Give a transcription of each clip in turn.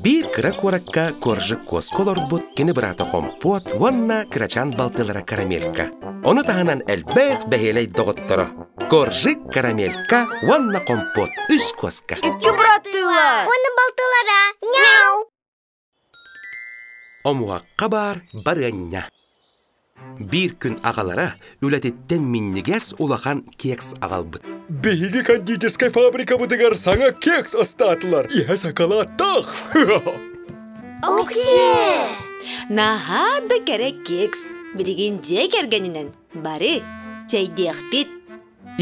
Биир кыра куоракка Коржик куоска олорбут кини быраата Хомпуот уонна кырачаан балтылара Карамелька. Ону таһынан элбэх бэһиэлэй доҕотторо Коржик, Карамелька уонна Хомпуот үс куоска. Икки быраттыылар. Уонна балтылара. Няу! Омуһахха баар барыанньа. Биир күн аҕалара үлэтиттэн минньигэс улахан кекс аҕалбыт. Биһиги кондитерскай фабрикабытыгар саҥа кекс астаатылар. Иһэ сакалааттаах. Оксие! Наһаа да кэрэ кекс. Билигин дьиэ кэргэнинэн бары чэйдиэхпит.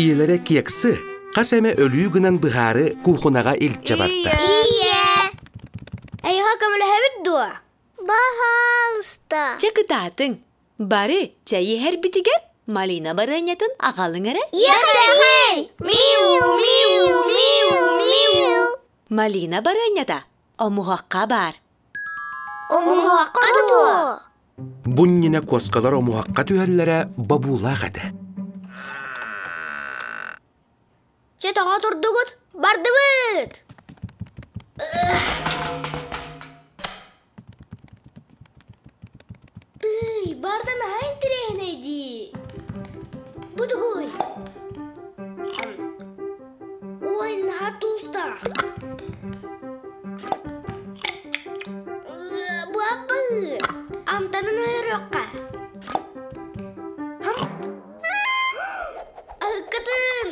Ийэлэрэ кексы хас эмэ өлүү гынан быһаары куухунаҕа илдьэ барда. Ийэ! Эйиэхэ көмөлөһөбүт дуо? Баһаалыста. Чэ кытаатыҥ. Бары чэй иһэрбитигэр малина барыанньатын аҕалыҥ эрэ. Иэхэхэй! Миу, миу, миу, миу. Малина барыанньата омуһахха баар. Омуһахха дуо? Бу иннинэ куоскалар омуһахха түһэллэрэ бобуулаах этэ. Чэ тоҕо турдугут? Бардыбыт! Тыый, барда наһаа интэриэһинэй дии. Бу тугуй? Ой, наһаа туустаах. Бу аппаһыы. Амтанын өрүөххэ. Аһыккытын!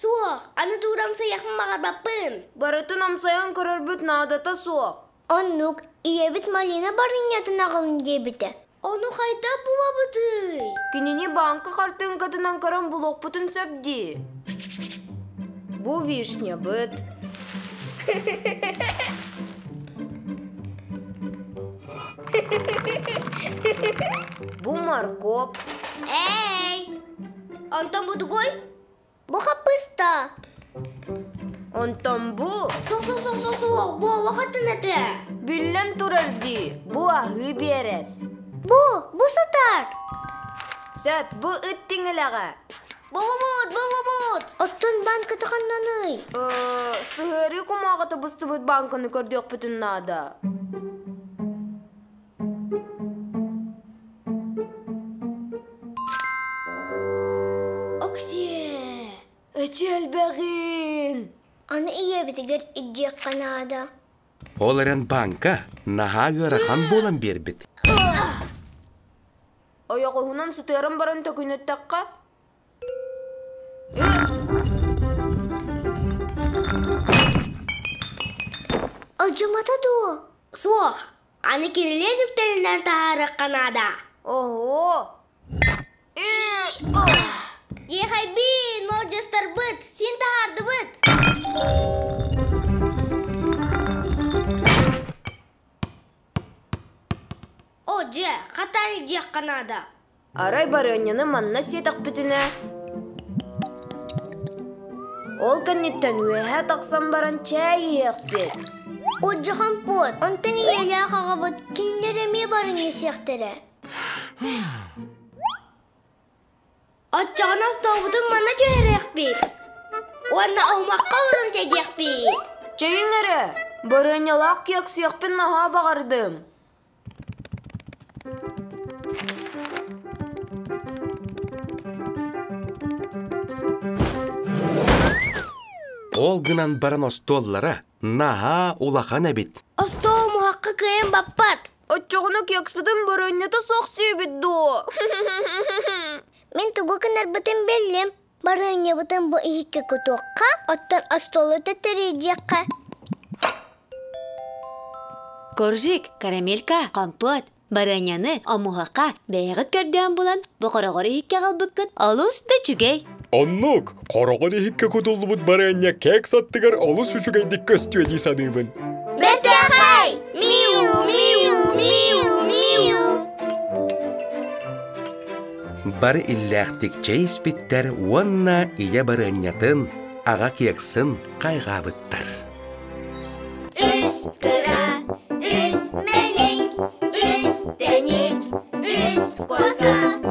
Суох, аны турамсыйахпын баҕарбаппын. Барытын амсайан көрөрбүт наадата суох. Оннук, ийэбит малина барынньатын аҕалын диэбитэ. Ону хайдах булабытый? Кинини бааҥка хартыыҥкатынан көрөн булуохпутун сөп дии. Бу вишнябыт. Бу моркуоп. Эй! Онтон бу тугуй? Бу хаппыста. Онтон бу... Суох-суох-суох-суох, бу олох атын этэ. Биллэн турар дии, бу аһыы биэрэс. Бу, бу сытар. Сөп, бу ыт тиҥилэҕэ. Бу-бу-бут, бу-бу-бут. Оттон банката ханнаный? Сыһыарыы кумааҕыта быстыбыт банканы көрдүөхпүтүн наада. Оксие! Эчи элбэҕин! Аны ийэбитигэр илдьиэххэ наада. Ол эрэн банка наһаа ыарахан буолан биэрбит. Ойоҕоһунан сытыаран баран төкүнүттэххэ Алдьаммата дуо? Суох. Аны кирилиэс үктэлинэн таһаарыахха наада. Оһо! Иэхэйбиин, молодьестарбыт, син таһаардыбыт. О, дьэ, хатаан илдьиэххэ наада. Арай барыанньаны манна сиэтэхпитинэ Ол кэнниттэн үөһэ тахсан баран чээй иһиэхпит. Удьахан пуот, онтон ийэлээх аҕабыт кинилэр эмиэ баран иһиэхтэрэ. Оччоҕуна остуолбутун манна түһэриэхпит уонна аһымахха олорон чэйдиэхпит. Чэйиҥ эрэ, барыанньалаах киэксиэхпин наһаа баҕардым. Ол гынан баран остуоллара наһаа улахан эбит. Остуол муһахха кыайан баппат. Оччоҕуна кекспытын барыанньата суох сиэбит дуо? Мин тугу гынарбытын биллим. Барыанньабытын бу иһиккэ кутуохха, оттон остуолу төттөрү Коржик, карамелька, компот, барыанньаны, омуһахха бэйэҕит көрдөөн булан, бу хороҕор иһиккэ аҕалбыккыт олус да үчүгэй. Оннук, хороҕор иһиккэ кутуллубут барыанньа кекс аттыгар олус үчүгэйдик көстүө дии саныыбын. Бэртээхэй! Миу, миу, миу, миу! Бары иллээхтик чэй испиттэр уонна ийэ барыанньатын, аҕа кексын хайҕаабыттар. Үс кыра, үс мэлиҥ, үс тэник, үс коза.